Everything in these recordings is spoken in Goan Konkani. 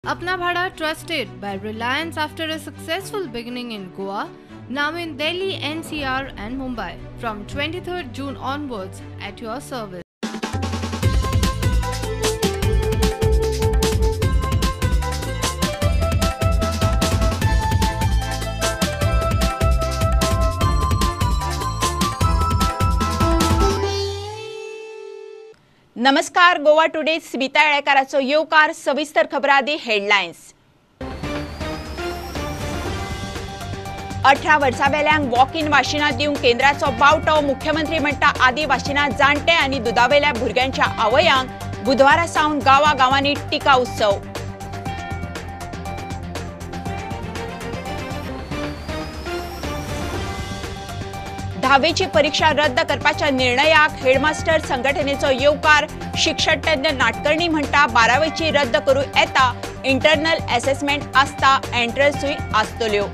Apna Bhada trusted by Reliance after a successful beginning in Goa, now in Delhi, NCR and Mumbai from 23rd June onwards at your service. नमस्कार, गोवा टुडे स्मिता येळेकाराचो येवकार. सविस्तर खबरां आदी हेडलायन्स. 18 वर्सां वेल्यांक वॉक इन वाशिनां दिवंक केंद्राचो बावटो. मुख्यमंत्री म्हणटा आदी वाशिनां जाणटे आनी दुदावेल्या भुरग्यांच्या आवयांक. बुधवारा सावन गांवागांवांनी टिका उत्सव. धावेची परीक्षा रद्द करपाच्या निर्णयाक हेडमास्टर संघटनेचो येवकार. शिक्षण तज्ञ नाटकर्णी म्हणटा 12वीची रद्द करूं येता, इंटरनल असेसमेंट आसता, एंट्रन्सूय आसतल्यो.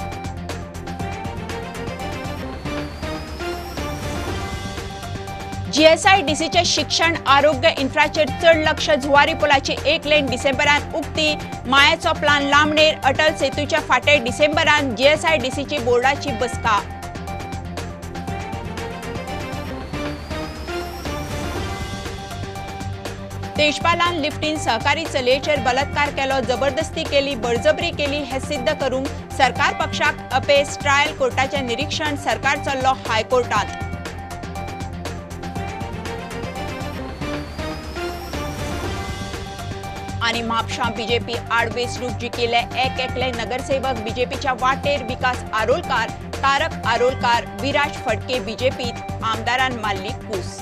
जीएसआयडीसीचे शिक्षण आरोग्य इन्फ्राचेर चड लक्ष. जुवारी पुलाची एक लेन डिसेंबरान उक्ती. मायाचो प्लान लांबणेर. अटल सेतूच्या फाटे डिसेंबरान जीएसआयडीसीची बोर्डाची बसका. तेजपालान लिफ्टीन सहकारी चलयेचेर बलात्कार केलो, जबरदस्ती केली, बळजबरी केली हे सिद्ध करूंक सरकार पक्षाक अपेस. ट्रायल कोर्टाचें निरीक्षण. सरकार चल्लो हायकोर्टात. आनी म्हापशां बीजेपी आड वेंचणूक जिखिल्ले एक एकले नगरसेवक बीजेपीच्या वाटेर. विकास आरोलकार, तारक आरोलकार, विराज फडके बीजेपीत. आमदारान मारली कूस.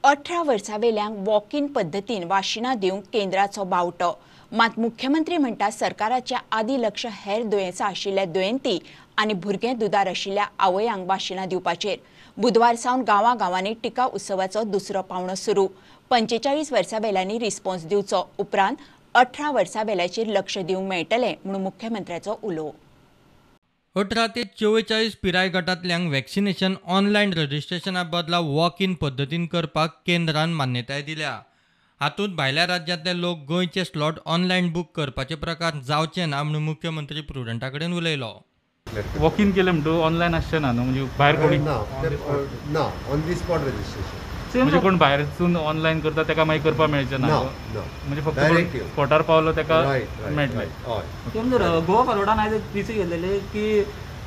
18 वर्सां वेल्यांक वॉक इन पद्दतीन वाशिनां दिवंक केंद्राचो बावटो. मात मुख्यमंत्री म्हणटा सरकाराच्या आदी लक्ष हेर दुयेंसां आशिल्ल्या दुयेंती आनी भुरगें दुदार आशिल्ल्या आवयांक वाशिनां दिवपाचेर. बुधवार सावन गांवागांवांनी टिका उत्सवाचो दुसरो पावंडो सुरू. 45 वर्सां वेल्यांनी रिस्पॉन्स दिवचो, उपरांत 18 वर्सां वेल्याचेर लक्ष दिवंक मेळटलें म्हणून मुख्यमंत्र्याचो उलो. 18 ते 44 पिराय गटांतल्यांक वॅक्सिनेशन ऑनलायन रजिस्ट्रेशना बदला वॉक इन पद्दतीन करपाक केंद्रान मान्यताय दिल्या. हातूंत भायल्या राज्यांतले लोक गोंयचे स्लॉट ऑनलायन बूक करपाचे प्रकार जावचे ना म्हणून मुख्यमंत्री प्रुडंटा कडेन उलयलो. वॉक इन केलें म्हणटू ऑनलायन आसचें ना न्हू, म्हणजे भायर कोणी ना, ऑन the spot registration. म्हणजे कोण भायरसून ऑनलायन करता ताका मागीर करपाक मेळचें ना, म्हणजे फक्त स्पॉटार पावलो ताका मेळटलें. गोवा फॉरवर्डान आयज पीसी केलेले की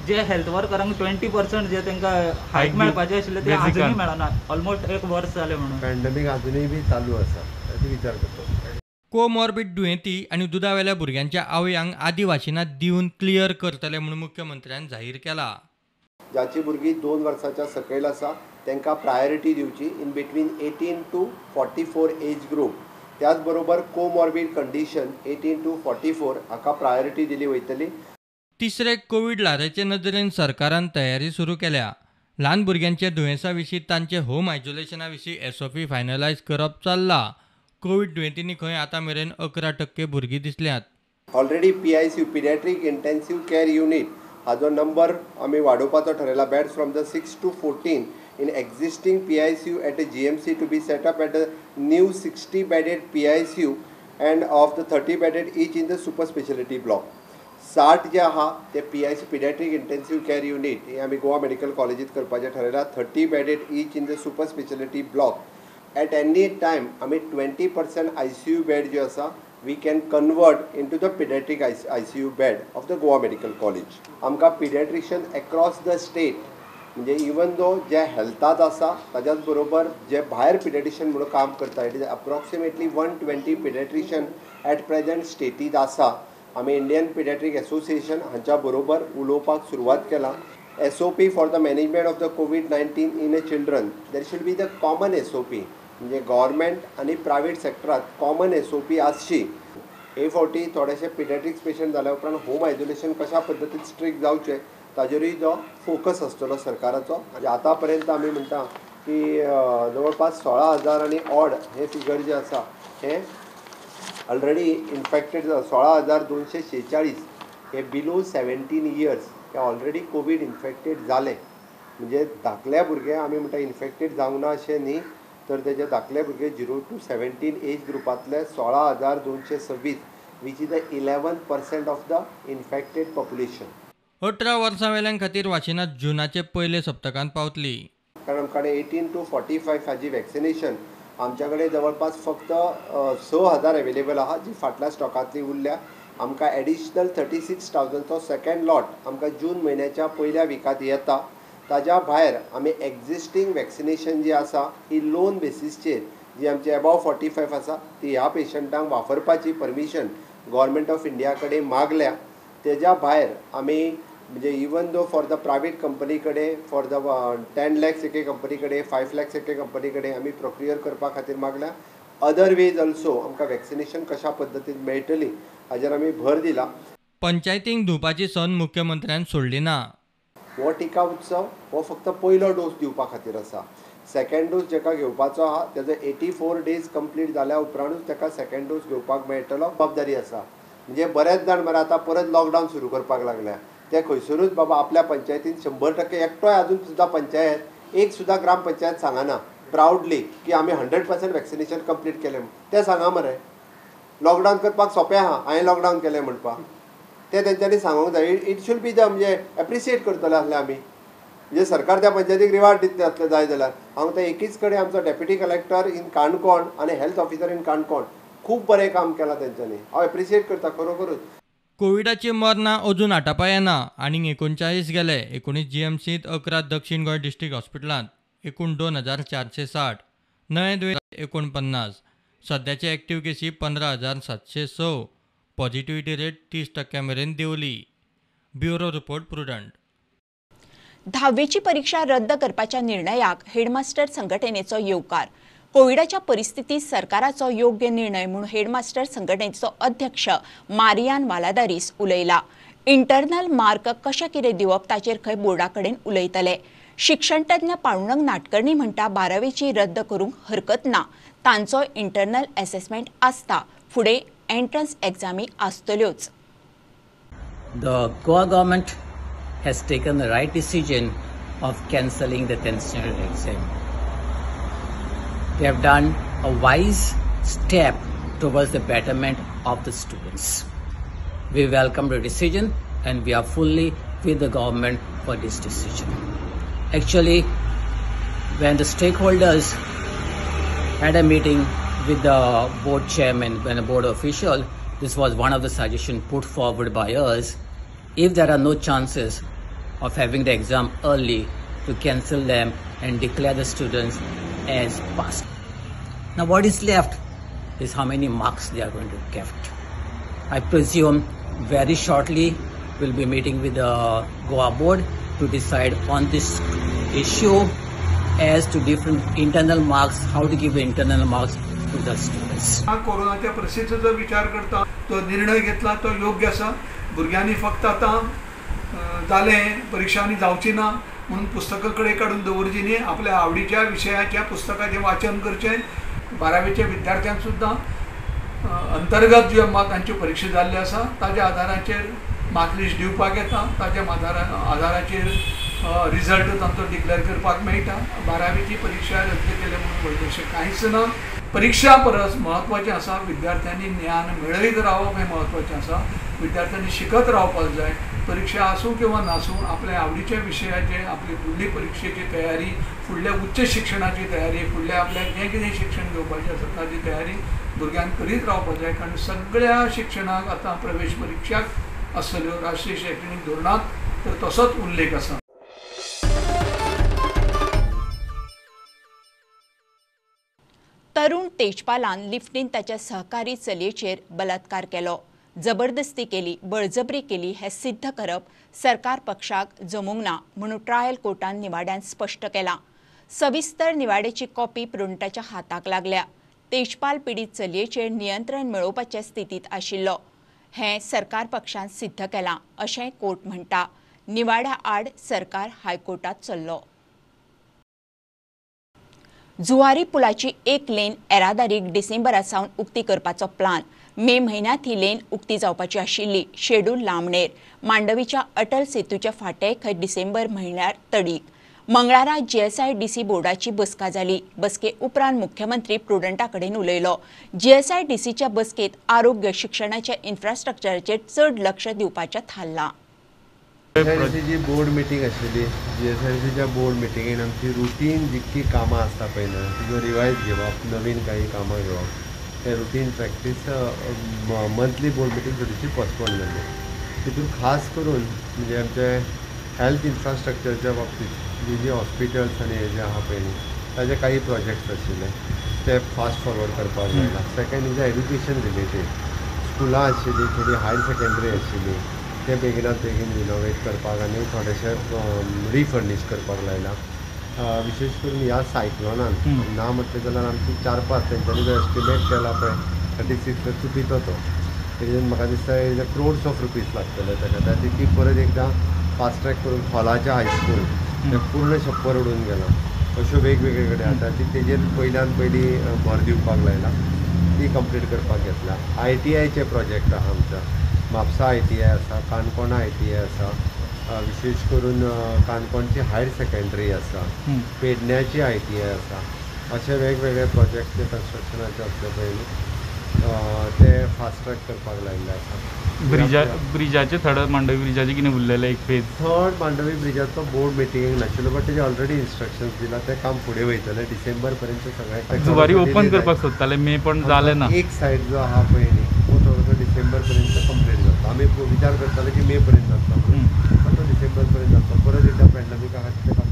जे हेल्थ वर्करांक 20% जे तांकां हायक मेळपाचें आशिल्लें ते आजुनूय मेळना. ऑलमोस्ट एक वर्स जालें म्हणून. पॅन्डेमीक आजुनूय बी चालू आसा, ताचो विचार करता. कोमॉर्बीड दुयेंती आनी दुदावेल्या भुरग्यांच्या आवयांक आदी वाशिनां दिवन क्लियर करतले म्हणून मुख्यमंत्र्यान जाहीर केला. जाची भुरगीं 2 वर्साच्या सकयल आसा तांकां प्रायोरिटी दिवची in between 18 to 44 age group. त्याच बरोबर कोमॉर्बीड कंडिशन 18 to 44 हाका प्रायोरिटी दिली वयतली. तिसरे कोवीड ल्हाराचे नदरेन सरकारान तयारी सुरू केल्या. ल्हान भुरग्यांच्या दुयेंसा विशीं तांचे होम आयसोलेशना विशीं एसओपी फायनलायज करप चल्लां. कोवीड दुयेंतींनी खंय आतां मेरेन 11% भुरगीं दिसल्यात. Already PICU paediatric intensive care unit हाजो नंबर आमी वाडोवपाचो ठरयला. Beds from the 6 to 14 in existing PICU at a GMC to be set up at a new 60 bedded PICU and of the 30 bedded each in the super speciality block. 60 जे आहा ते PICU paediatric intensive care unit हे आमी गोवा मेडिकल कॉलेजीत करपाचें ठरयलां. 30 bedded each in the super speciality block. At any time आमी 20% ICU bed जे आसा we can convert into the pediatric ICU bed of the Goa Medical College. आमकां pediatrician across the state म्हणजे इवन दो जे हेल्थात आसा ताज्याच बरोबर जे भायर पिडियाट्रिशियन म्हणून काम करता, it is approximately 120 paediatrician at present स्टेटीत आसा. आमी इंडियन पिडियाट्रीक एसोसिएशन हांच्या बरोबर उलोवपाक सुरवात केला. SOP for the management of the COVID-19 in a children, there should be the common SOP. म्हणजे गव्हर्मेंट आनी प्रायवेट सेक्टरात कॉमन एसओपी आसची. हे फावटी थोडेशे पिडियाट्रिक्स पेशंट जाल्या उपरांत होम आयसोलेशन कशा पद्दतीन स्ट्रिक्ट जावचें ताजेरूय जो फोकस आसतलो सरकाराचो. म्हणजे आतां पर्यंत आमी म्हणटा की जवळपास 16,000 आनी ऑड हे फिगर जे आसा हे ऑलरेडी इन्फेक्टेड 16,246 हे बिलो 17 इयर्स हे ऑलरेडी कोवीड इन्फेक्टेड जाले. म्हणजे धाकले भुरगे आमी म्हणटा इन्फेक्टेड जावंक ना अशें न्ही, तर तेजे धाकले भुरगे 0 to 17 as ग्रुपांतले 16,226, which is the 11% of the infected population. 18 वर्सां वेल्यां खातीर वाशिनां जुनाचे पयले सप्तकांत पावतली. कारण आमकां 18 to 45 हाजी वॅक्सिनेशन आमच्या कडेन जवळपास फक्त 6,000 अवेलेबल आहा, जी फाटल्या स्टॉकांतली उरल्या. आमकां एडिशनल 36,000चो सेकंड लॉट आमकां जून म्हयन्याच्या पयल्या विकांत येता. ताज्या भायर आमी एक्झिस्टींग वॅक्सिनेशन जी आसा ही लोन बेसीसचेर जी आमची एबाव 45 आसा ती ह्या पेशंटांक वापरपाची परमिशन गव्हर्मेंट ऑफ इंडिया कडेन मागल्या. तेज्या भायर आमी म्हणजे even though for the private company कडेन फॉर the 10 lakhs एके कंपनी कडेन, 5 लॅक्स एके कंपनी कडेन आमी प्रोक्युअर करपा खातीर मागल्या. अदर वेज ऑल्सो आमकां वॅक्सिनेशन कशा पद्दतीन मेळटली हाजेर आमी भर दिला. पंचायतींक धुवपाची संद मुख्यमंत्र्यान सोडली ना. हो टिका उत्सव हो फक्त पयलो डोस दिवपा खातीर आसा. सेकंड डोस जेका घेवपाचो आहा तेजो 84 डेज कंप्लीट जाल्या उपरांतूच ताका सेकंड डोस घेवपाक मेळटलो. जबाबदारी आसा. म्हणजे बरेच जाण मरे आतां परत लॉकडावन सुरू करपाक लागल्या, ते खंयसरूच बाबा आपल्या पंचायतीन 100% एकटोय अजून सुद्दां पंचायत एक सुद्दां ग्रामपंचायत सांगना प्रावडली की आमी 100% वॅक्सिनेशन कंप्लीट केलें. ते सांगा मरे लॉकडावन करपाक सोंपें आहा, हांवें लॉकडावन केलें म्हणपाक ते तेंच्यांनी सांगूंक जाय. It should be the म्हणजे एप्रिशिएट करतले आसले आमी, म्हणजे सरकार त्या पंचायतीक रिवार्ड दितले आसले जाय जाल्यार. हांव ते एकीच कडेन आमचो डेप्युटी कलेक्टर इन काणकोण आनी हेल्थ ऑफिसर इन काणकोण खूब बरें काम केलां तेंच्यांनी, हांव एप्रिशिएट करता खरोखरूच. कोविडाची मरणां अजून आटापा येना. आनीक 39 गेले. 19 जीएमसींत, 11 दक्षिण गोंय डिस्ट्रिक्ट हॉस्पिटलांत, एकूण 2,460. नवे दुयेंत 49. सद्याचे एक्टिव्ह केसी 15,706. पॉझिटिव्हिटी रेट 30% मेरेन देंवली. Bureau report, Prudent. धावेची परीक्षा रद्द करपाच्या निर्णयाक हेडमास्टर संघटनेचो येवकार. कोविडाच्या परिस्थितीत सरकाराचो योग्य निर्णय म्हणून हेडमास्टर संघटनेचो अध्यक्ष मारियान वालादारीस उलयला. इंटरनल मार्क कशें कितें दिवप ताचेर खंय बोर्डा कडेन उलयतले. शिक्षणतज्ञ पांडुरंग नाटकर्णी म्हणटा 12वीची रद्द करूंक हरकत ना, तांचो इंटरनल एसेसमेंट आसता, फुडें एंट्रन्स एग्जामी आसतल्योच. The Goa government has taken the right decision of cancelling the 10th standard exam. They have done a wise step towards the betterment of the students. We welcome the decision and we are fully with the government for this decision. Actually, when the stakeholders had a meeting with the board chairman and the board official, this was one of the suggestions put forward by us. If there are no chances of having the exam early, to cancel them and declare the students as passed. Now what is left is how many marks they are going to get. I presume very shortly we'll be meeting with the Goa board to decide on this issue as to different internal marks, how to give the internal marks to the students. कोरोनाच्या परिस्थितीचो विचार करता तो निर्णय घेतला तो योग्य आसा. भुरग्यांनी फक्त आतां जालें परिक्षांनी जावची ना म्हणून पुस्तकां कडेन काडून दवरची न्ही, आपल्या आवडीच्या विशयाच्या पुस्तकाचें वाचन करचें. 12वीच्या विद्यार्थ्यांक सुद्दां अंतर्गत ज्यो तांच्यो परिक्षा जाल्ल्यो आसा ताज्या आदाराचेर मार्क लिस्ट दिवपाक येता, ताज्या आदाराचेर रिजल्ट तांचो डिक्लेअर करपाक मेळटा. 12वीची परिक्षा रद्द केल्या म्हणून व्हडलेशें कांयच ना. परिक्षा परस म्हत्वाचें आसा विद्यार्थ्यांनी ज्ञान मेळयत रावप हें म्हत्वाचें आसा. विद्यार्थ्यांनी शिकत रावपाक जाय. परिक्षा आसूं किंवा नासूं आपल्या आवडीच्या विशयाचे आपली फुडली परिक्षेची तयारी, फुडल्या उच्च शिक्षणाची तयारी, फुडल्या आपल्याक जें कितें शिक्षण घेवपाचें आसा ताजी तयारी भुरग्यांक करीत रावपाक जाय. कारण सगळ्या शिक्षणाक आतां प्रवेश परिक्षाक आसतल्यो राष्ट्रीय शैक्षणीक धोरणांत तर तसोच उल्लेख आसा. तरुण तेजपालान लिफ्टीन ताच्या सहकारी चलयेचेर बलात्कार केलो, जबरदस्ती केली, बळजबरी केली हें सिद्ध करप सरकार पक्षाक जमूंक ना म्हणून ट्रायल कोर्टान निवाड्यान स्पश्ट केलां. सविस्तर निवाड्याची कॉपी प्रुडंटाच्या हाताक लागल्या. तेजपाल पिडीत चलयेचेर नियंत्रण मेळोवपाचे स्थितींत आशिल्लो हें सरकार पक्षान सिद्ध केलां अशें कोर्ट म्हणटा. निवाड्या आड सरकार हायकोर्टात चल्लो. जुवारी पुलाची एक लेन येरादारीक डिसेंबरा सावन उक्ती करपाचो प्लान. मे म्हयन्यांत ही लेन उक्ती जावपाची आशिल्ली. शेड्यूल लांबणेर. मांडवीच्या अटल सेतूचे फांटे खंय डिसेंबर म्हयन्यार तडीक. मंगळारा जीएसआयडीसी बोर्डाची बसका जाली. बसके उपरांत मुख्यमंत्री प्रुडंटा कडेन उलयलो. जीएसआयडीसीच्या बसकेत आरोग्य शिक्षणाच्या इन्फ्रास्ट्रक्चराचेर चड लक्ष दिवपाचें थारलां. जीएसआयडीसीची बोर्ड मिटींग आशिल्ली. जीएसआयडीसीच्या बोर्ड मिटिंगेन आमची रुटीन जितकी कामां आसता पळय न्हू तिजो रिवायज घेवप, नवीन काही कामां घेवप, ते routine practice monthly board meeting थोडीशी पोस्टपोन जाली. तितून खास करून म्हणजे आमचे हेल्थ इन्फ्रास्ट्रक्चरच्या बाबतींत जी जी हॉस्पिटल्स आनी हे जे आहा पळय न्ही ताजे काही प्रोजेक्ट्स आशिल्ले ते फास्ट फॉरवर्ड करपाक मेळटा. सेकंड is education related स्कुलां आशिल्लीं थोडी हायर सेकेंडरी आशिल्ली ते बेगिनात बेगीन रिनोवेट करपाक आनी थोडेशे रिफर्निश करपाक लायला. विशेष करून ह्या सायक्लोनान ना म्हटलें जाल्यार आमची 4-5 तेंच्यांनी जो एस्टिमेट केला पळय 36 चुकीचो तो, तेजेन म्हाका दिसता is crores of rupees लागतले ताका. ती ती परत एकदां फास्ट ट्रॅक करून खोलाचें हायस्कूल तें पूर्ण छप्पर उडून गेलां, अश्यो वेगवेगळे कडेन आतां ती तेजेर पयल्यान पयलीं भर दिवपाक लायला, ती कंप्लीट करपाक घेतला. आयटीआयचे प्रोजेक्ट आहा आमच्या, म्हापसा आयटीआय आसा, काणकोणा आयटीआय आसा, विशेष करून काणकोणची हायर सेकंडरी आसा, पेडण्याची आयटीआय आसा, अशे वेगवेगळे प्रोजेक्ट जे कन्स्ट्रक्शनाचे आसले पळय ते फास्ट ट्रॅक करपाक लायिल्ले आसा. ब्रिजाचे थर्ड मांडवी ब्रिजाचे कितें उरलेलें एक फेज? थर्ड मांडवी ब्रिजाचो बोर्ड मिटिंगेक नाशिल्लो, बट तेजे ऑलरेडी इन्स्ट्रक्शन्स दिला, तें काम फुडें वयतलें डिसेंबर पर्यंत सगळें. जुवारी ओपन करपाक सोदताले मे, पण जालें ना. एक सायड जो आहा पळय न्ही तो थोडोसो डिसेंबर पर्यंत कंप्लीट जाता. आमी विचार करताले की मे पर्यंत जातलो म्हणून, पण तो डिसेंबर पर्यंत जातलो. परत एकदां पॅन्डमिका खातीर तें काम.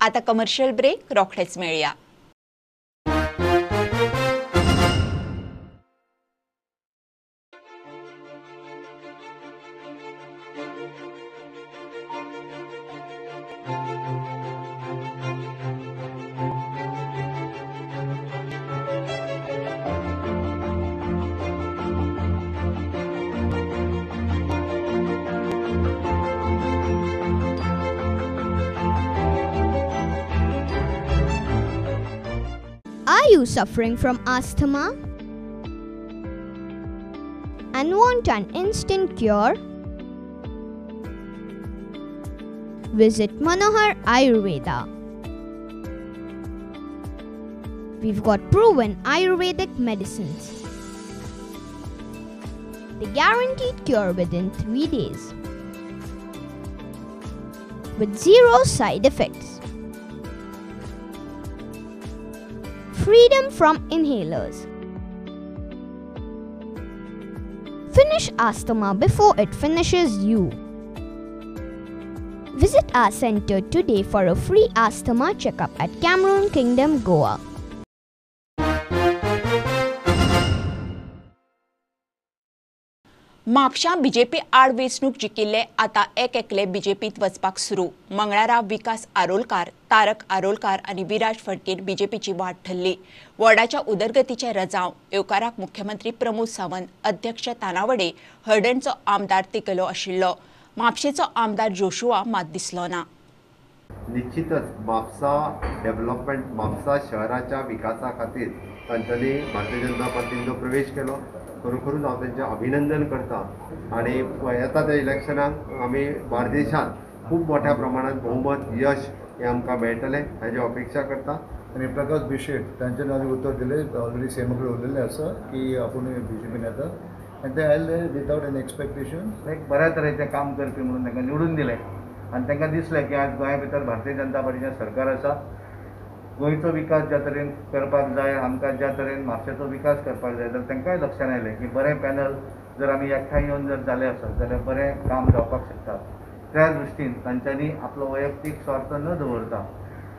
आता कमर्शियल ब्रेक, रोखडेच मेळया. Are you suffering from asthma and want an instant cure? Visit Manohar Ayurveda. We've got proven Ayurvedic medicines. The guaranteed cure within 3 days with 0 side effects. Freedom from inhalers. Finish asthma before it finishes you. Visit our center today for a free asthma checkup at Cameroon Kingdom, Goa. म्हापशां बीजेपी आड वेंचणूक जिखिल्ले आतां एक एकले बीजेपींत वचपाक सुरू. मंगळारा विकास आरोलकार, तारक आरोलकार आनी विराज फडकेन बीजेपीची वाट ठरली. वॉर्डाच्या उदरगतीचे रजांव येवकाराक मुख्यमंत्री प्रमोद सावंत, अध्यक्ष तानावडे, हळदणचो आमदार तिकलो आशिल्लो. म्हापशेचो आमदार जोशुआ मात दिसलो ना. निश्चितच म्हापसा डेव्हलपमेंट, म्हापसा शहराच्या विकासा खातीर तांच्यांनी भारतीय जनता पार्टीन जो प्रवेश केलो खरोखरूच हांव तांचें अभिनंदन करता. आनी येता त्या इलेक्शनाक आमी बार्देशांत खूब मोठ्या प्रमाणात बहुमत यश हें आमकां मेळटलें हाजी अपेक्षा करता. आनी प्रकाश बिशेट तांच्यानी आमी उतर दिलें, ऑलरेडी सीएमा कडेन उलयल्लें आसा की आपूण बीजेपीन येता आनी ते आयले विदावट एनी एक्सपेक्टेशन. एक बऱ्या तरेचें काम करपी म्हणून तांकां निवडून दिलें आनी तांकां दिसलें की आज गोंया भितर भारतीय जनता पार्टीचें सरकार आसा, गोंयचो विकास ज्या तरेन करपाक जाय, आमकां ज्या तरेन म्हापशेचो विकास करपाक जाय, जाल्यार तांकांय लक्षांत आयलें की बरें पॅनल जर आमी एकठांय येवन जर जालें आसत जाल्यार बरें काम जावपाक शकता. त्या दृश्टीन तांच्यांनी आपलो वैयक्तीक स्वार्थ न दवरता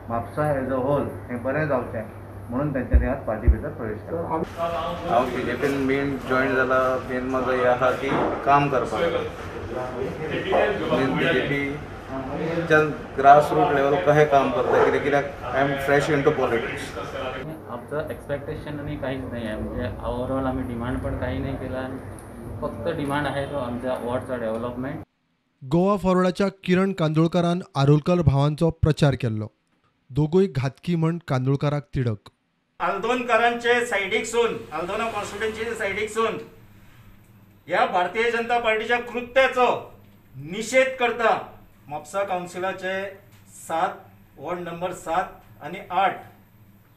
म्हापसा एज अ होल हें बरें जावचें म्हणून तांच्यांनी आज पार्टी भितर प्रवेश केलो. हांव बीजेपीन मेन जॉयन जाला, मेन म्हाजो हें आसा की काम करपाक main BJP grass root level कशें काम करता कित्याक कित्याक I am fresh into politics. आमचं एक्सपेक्टेशन आणि काहीच नाही आहे, म्हणजे ओव्हरऑल आम्ही डिमांड पण काही नाही केला, फक्त डिमांड आहे तो आमच्या वॉर्डचा डेव्हलपमेंट. गोवा फॉरवर्डाच्या किरण कांदोळकारान आरोलकर भावांचो प्रचार केल्लो. दोगूय घातकी म्हण कांदोळकाराक तिडक. आल्दोनकारांचे सायडीक सून, आल्दोना कॉन्स्टिट्युएन्सीचे सायडीक सून ह्या भारतीय जनता पार्टीच्या कृत्याचो निषेध करता। म्हापसा कावन्सिलाचे 7 वॉर्ड नंबर 7 आनी 8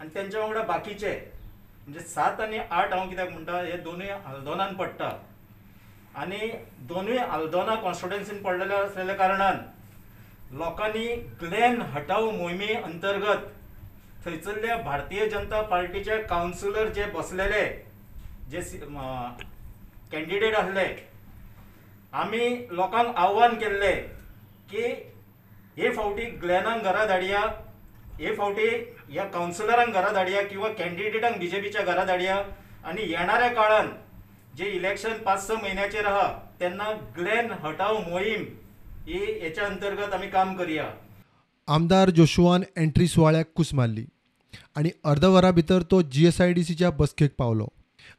आनी तेंच्या वांगडा बाकीचे म्हणजे 7 आनी 8 हांव कित्याक म्हणटा, हे दोनूय आल्दोनान पडटा आनी दोनूय आल्दोना कॉन्स्टिट्युएन्सीन पडलेले आसलेल्या कारणान लोकांनी ग्लॅन हटाव मोहिमे अंतर्गत थंयसरल्या भारतीय जनता पार्टीचे कावन्सिलर जे बसलेले जे कॅन्डिडेट आसले, आमी लोकांक आव्हान केल्लें की हे फावटी ग्लॅनाक घरा धाडया, हे फावटी ह्या कावन्सिलरांक घरा धाडया किंवा कॅन्डिडेटांक बीजेपीच्या घरा धाडया आनी येणाऱ्या काळान जे इलेक्शन 5-6 म्हयन्याचेर आहा तेन्ना ग्लॅन हटाव मोहीम ही हेच्या अंतर्गत आमी काम करया। आमदार जोशुआन एंट्री सुवाळ्याक कूस मारली आनी अर्द वरा भितर तो GSIDCच्या बसकेक पावलो।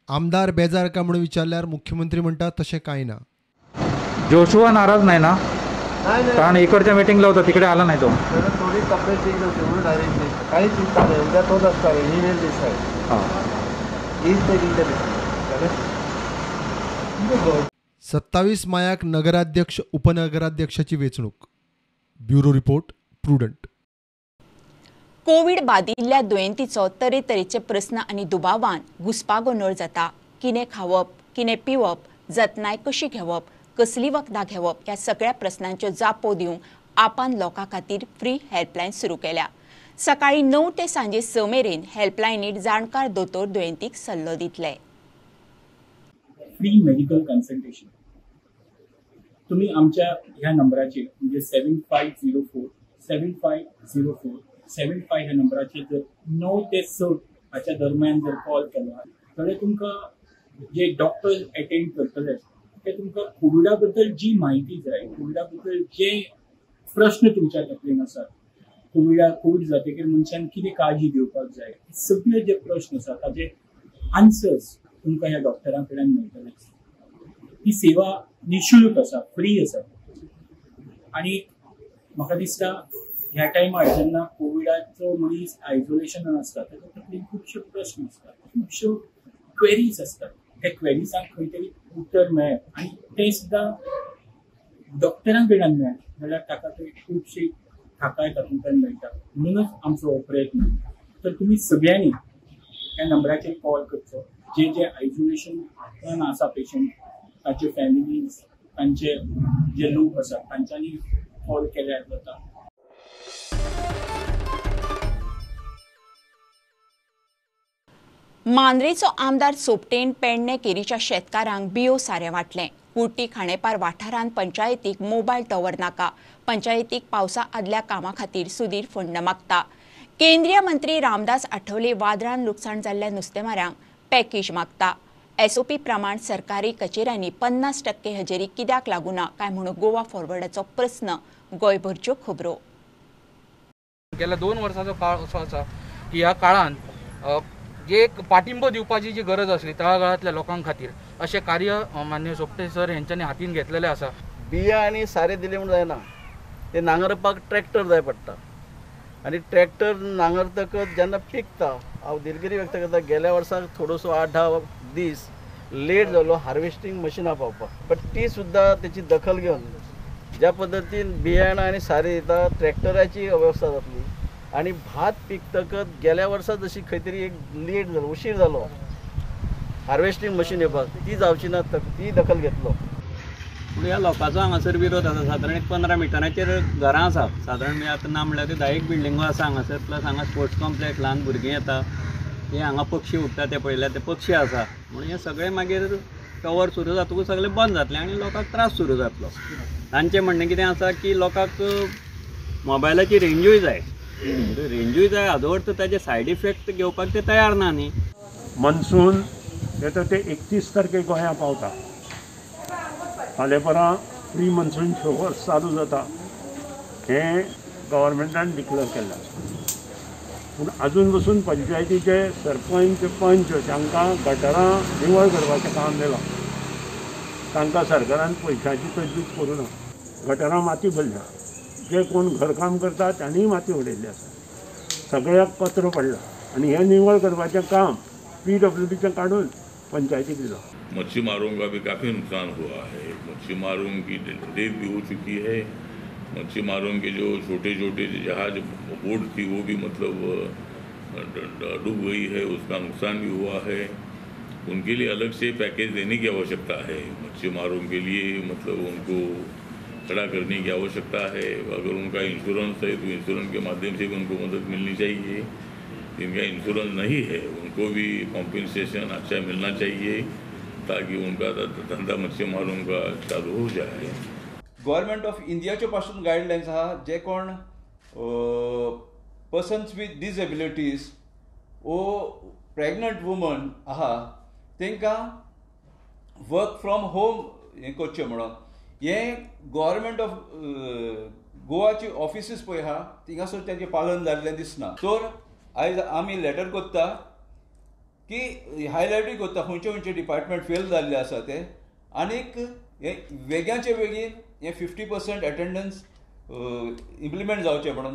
आमदार बेजार काय म्हणून विचारल्यार मुख्यमंत्री म्हणटा तशें कांय ना। जोशुआ नाराज नाही ना, कारण इकडच्या मिटिंगला होता, तिकडे आला नाही तो। थोडी तब्येत चेंज होती म्हणून डायरेक्ट काहीच चिंता नाही, उद्या तोच असणार आहे, ही वेळ decide is taking the decision. 27 मायाक नगराध्यक्ष उपनगराध्यक्षाची वेंचणूक। Bureau report, Prudent. Covid बादिल्ल्या दुयेंतीचो तरेतरेचे प्रस्न आनी दुबावान घुस्पागोंदळ जाता। कितें खावप, कितें पिवप, जतनाय कशी घेवप, कसली वखदां घेवप ह्या सगळ्या प्रस्नांच्यो जापो दिवंक आपान लोकां खातीर फ्री हेल्पलायन सुरू केल्या। सकाळी 9 ते सांजे 6 मेरेन हेल्पलायनीर जाणकार दोतोर दुयेंतीक सल्लो दितले। फ्री मेडिकल कन्सल्टेशन तुम्ही आमच्या ह्या नंबराचेर म्हणजे 7504 7504 75 ह्या नंबराचेर जर 9 ते 6 हाच्या दरम्यान जर कॉल केलो जाल्यार तुमकां जे डॉक्टर अटेंड करतले ते तुमकां कोविडा बद्दल जी म्हायती जाय, कोविडा बद्दल जे प्रश्न तुमच्या तकलेन आसात, कोविड जातकीर मनशान कितें काळजी घेवपाक जाय, सगळे जे प्रश्न आसात ताजे आन्सर्स तुमकां ह्या डॉक्टरां कडल्यान मेळटले। ही सेवा निशुल्क आसा, फ्री आसा आनी म्हाका दिसता ह्या टायमार जेन्ना कोविडाचो मनीस आयसोलेशनान आसता ताच्या तकलेन खुबशे प्रश्न आसतात, खुबश्यो क्वेरीज आसतात, त्या क्वेरीजांक खंय तरी उत्तर मेळ्ळें आनी तें सुद्दां डॉक्टरां कडल्यान मेळ्ळें जाल्यार ताका थंय खुबशी थाकाय तातूंतल्यान मेळटा। म्हणूनच आमचो हो प्रयत्न। तर तुमी सगळ्यांनी ह्या नंबराचेर कॉल करचो। जे जे आयसोलेशनान आसा पेशंट, ताचे फॅमिलीज, तांचे जे लोक आसात तांच्यांनी कॉल केल्यार जाता। मांद्रेचो आमदार सोपटेन पेडणे केरीच्या शेतकारांक बियो सारें वांटलें। कुर्टी खाणेपार वाठारांत पंचायतीक मोबायल टॉवर नाका, पंचायतीक पावसा आदल्या कामा खातीर सुदीर फंड मागता। केंद्रीय मंत्री रामदास आठवले वादळान लुकसाण जाल्ल्या नुस्तेमाऱ्यांक पॅकेज मागता। एसओपी प्रमाण सरकारी कचेऱ्यांनी 50% हजेरी कित्याक लागू ना काय म्हणून गोवा फॉरवर्डाचो प्रस्न। गोंयभरच्यो खबरो। गेल्या 2 वर्सांचो काळ असो आसा की ह्या काळांत एक पाठिंबो दिवपाची जी गरज आसली तळागाळांतल्या लोकां खातीर, अशें कार्य माननीय सोपटे सर हेंच्यांनी हातीन घेतलेलें आसा। बिया आनी सारें दिलें म्हूण जायना, ते नांगरपाक ट्रॅक्टर जाय पडटा आनी ट्रॅक्टर नांगरतकच जेन्ना पिकता, हांव दिलगिरी व्यक्त करता, गेल्या वर्साक थोडोसो 8-10 दीस लेट जालो हार्वेस्टींग मशिनां पावपाक, बट ती सुद्दां तेची दखल घेवन ज्या पद्दतीन बियाणां आनी सारें दिता ट्रॅक्टराची वेवस्था जातली आनी भात पिकतकच गेल्या वर्सा जशी खंय तरी एक लेट जालो, उशीर जालो हार्वेस्टींग मशीन येवपाक, ती जावची ना, ती दखल घेतलो। पूण ह्या लोकांचो हांगासर विरोध आसा। सादारण एक 15 मिटरांचेर घरां आसा, सादारण आतां ना म्हणल्यार ते 10 बिल्डिंगो आसा हांगासर, प्लस हांगा स्पोर्ट्स कॉम्प्लेक्स, ल्हान भुरगीं येता, हे हांगा पक्षी उडटा ते पळयल्यार ते पक्षी आसा, म्हणून हे सगळे मागीर टॉवर सुरू जातकूच सगळें बंद जातलें आनी लोकांक त्रास सुरू जातलो। तांचें म्हणणें कितें आसा की लोकांक मोबायलाची रेंजूय जाय, रेंजूय जाय हाजो अर्थ ताजे सायड इफेक्ट घेवपाक ते तयार ना न्ही। मनसून येता ते 31 तारखेक गोंया पावता, फाल्यां परां प्री मनसून शोवर्स चालू जाता हें गव्हर्मेंटान डिक्लेअर केल्लें आसा। पूण आजून पसून पंचायतीचे सरपंच पंच जांकां गटरां निवळ करपाचें काम दिलां तांकां सरकारान पयशांची तजवीज करूं ना। गटरां माती भरल्या, जे कोण घरकाम करता तांणीय माती उडयल्ली आसा, सगळ्याक कचरो पडला आनी हें निवळ करपाचें काम PWDचें काडून पंचायतीक दिलो. मच्छीमारों का भी काफ़ी नुकसान हुआ है. मच्छीमारों की डेथ भी हो चुकी है. मच्छीमारों के जो छोटे छोटे जहाज बोट थी वो भी मतलब डूब गई है, उसका नुकसान भी हुआ है. उनके लिए अलग से पैकेज देने की आवश्यकता है. मच्छीमारों के लिए मतलब उनको खड़ा करने की आवश्यकता है. अगर उनका इंश्योरेंस है तो इंश्योरेंस के माध्यम से भी उनको मदद मिलनी चाहिए. जिनका इंश्योरेंस नहीं है उनको भी कॉम्पेंसेशन अच्छा मिलना चाहिए ताकि उनका धंधा मच्छीमारों का चालू हो जाए. गव्हर्मेंट ऑफ इंडियाच्यो पासून गायडलायन्स आहा जे कोण पर्सन्स विथ डिसेबिलिटीज वो प्रेग्नंट वुमन आहा तांकां वर्क फ्रॉम होम हें करचें म्हणून हें गव्हर्मेंट ऑफ गोवाची ऑफिसीस पळय आहा थिंगासर ताचें पालन जाल्लें दिसना. तर आयज आमी लेटर करता की हायलायटूय करता खंयचे खंयचे डिपार्टमेंट फेल जाल्ले आसा ते आनीक हे वेग्याचे वेगीन हे 50% अटेंडन्स इम्प्लिमेंट जावचें म्हणून.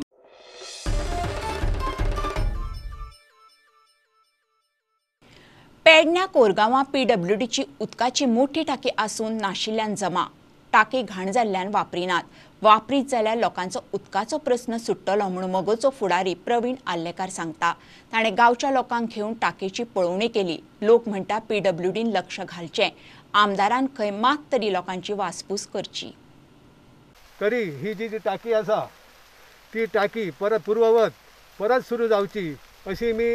पेडण्या कोरगांवां पीडब्ल्यूडीची उदकाची मोठी टाकी आसून नाशिल्ल्यान जमा टाकी घाण जाल्ल्यान वापरिनात. वापरीत जाल्यार लोकांचो उदकाचो प्रस्न सुट्टलो म्हूण मगोचो फुडारी प्रवीण आर्लेकार सांगता. ताणें गांवच्या लोकांक घेवन टाकेची पळोवणी केली. लोक म्हणटा पीडब्ल्यूडीन लक्ष घालचें, आमदारान खंय मात तरी लोकांची वासपूस करची. तरी ही जी टाकी आसा ती टाकी परत पूर्ववत परत सुरू जावची अशी मी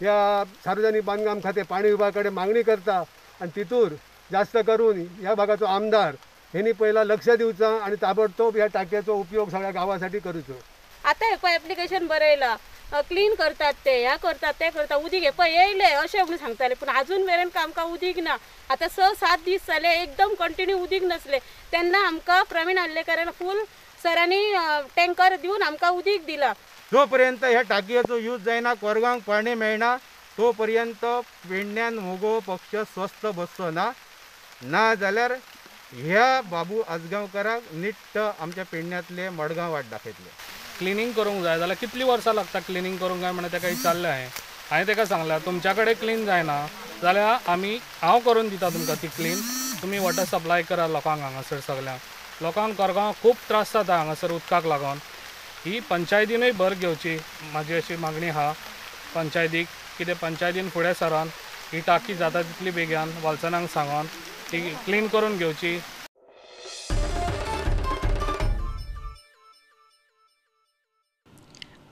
ह्या सार्वजनिक बांदकाम खाते पाणी विभागा कडेन मागणी करता आनी तितूर जास्त करून ह्या भागाचो आमदार हेनी पहिला लक्ष दिवचा आणि ताबडतोब ह्या टाक्याचो उपयोग सगळ्या गावासाठी करूचो. आता हे पळय एप्लिकेशन बरयला, क्लीन करतात ते, ह्या करतात ते करतात, उदीक हे पळय येयले अशें म्हणून सांगताले, पूण आजून मेरेन आमकां उदीक ना. आतां 6-7 दीस जाले एकदम कंटिन्यू उदीक नासले तेन्ना आमकां प्रवीण आर्लेकारान फूल सरांनी टँकर दिवन आमकां उदीक दिला. जो पर्यंत ह्या टाकयेचो यूज जायना, कोरगांवक पाणी मेळना, तो पर्यंत पेडण्यान मगो पक्ष स्वस्थ बसचो ना. ना जाल्यार ह्या बाबू आजगांवकाराक निट्ट आमच्या पेडण्यांतले मडगांव वाट दाखयतले. क्लिनींग करूंक जाय जाल्यार कितलीं वर्सां लागता क्लिनींग करूंक काय म्हणून ताका विचारलें हांवें. हांवें ताका सांगलां तुमच्या कडेन क्लीन जायना जाल्यार आमी हांव करून दिता तुमकां ती क्लीन, तुमी वॉटर सप्लाय करा लोकांक. हांगासर सगळ्यांक लोकांक कोरगांव खूब त्रास जाता हांगासर उदकाक लागून. ही पंचायतीनूय भर घेवची म्हाजी अशी मागणी आहा पंचायतीक, कितें पंचायतीन फुडें सरोन ही टाकी जाता तितली बेगीन वालसनांक सांगोन ती क्लीन करून घेवची.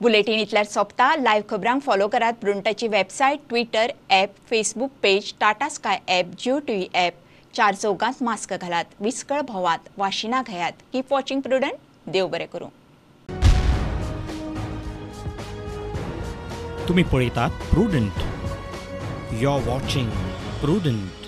बुलेटीन इतल्यार सोंपता. लायव्ह खबरांक फॉलो करात प्रुडंटाची website, Twitter app, Facebook page, Tata Sky app, Jio TV app. चार चौगांत मास्क घालात, विस्कळ भोवात, वाशिना घेयात. Keep watching Prudent. देव बरें करूं. तुम्ही पळयतात Prudent. You are watching Prudent.